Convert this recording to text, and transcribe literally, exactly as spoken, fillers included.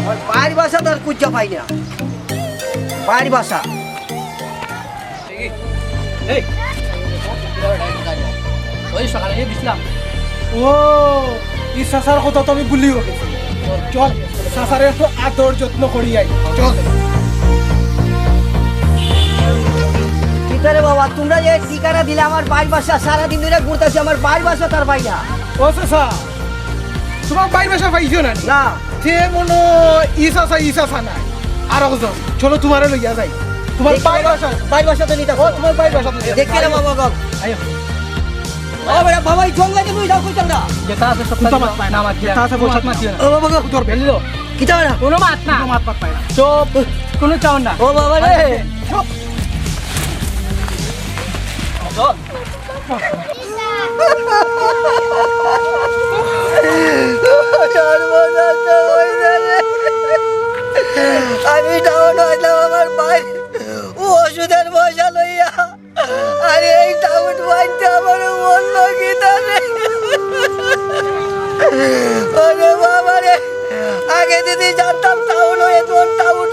আমার বাইর বাসা তার কুজ্জা পাই না। বাইর বাসা। এই, ওই সকালে যে দিছিলাম। ও, ই চাচার কথা তো আমি ভুলিও গেছি। চল, চাচারে একটু আদর যত্ন করি আই। চল। কিতা রে বাবা, তুমরা যে ঠিকানা দিলে আমার বাইর বাসা, সারাদিন ধরে ঘুরতাছি, আমার বাইর বাসা তার পাই না। ও চাচা, তুমার বাইর বাসা পাইছো না নি? না। তে মনো ই চাচা, ই চাচা নায়। আর একজন। চলো, তুমারে লইয়া যাই। তুমার বাইর বাসা। বাইর বাসা তো নিতা। ও, তুমার বাইর বাসা তো নিতা। দেখি রে বাবা গো। আইও। ও বেটা, বাবা, এই জঙ্গলে তুমি যাও কইতাম না। যেটা আছে সব কুন্তা মাত পায় না। না, মাত যেটা আছে বলছে মাত মাত দিও না। ও বাবা গো। উত্তর বেলিল। কিতা বেটা? কোনো মাত না। কোনো মাত পায় না। চুপ। কোনো চাও না। ও বাবা রে। চুপ। চল। আমি টাউন আইলাম আমার ভাই, ও ওষুধের পয়সা লইয়া। আরে এই টাউন বানতে আমার বললো কি তারে? ওরে বাবা রে, আগে যদি জানতাম টাউন হয়ে তোর টাউন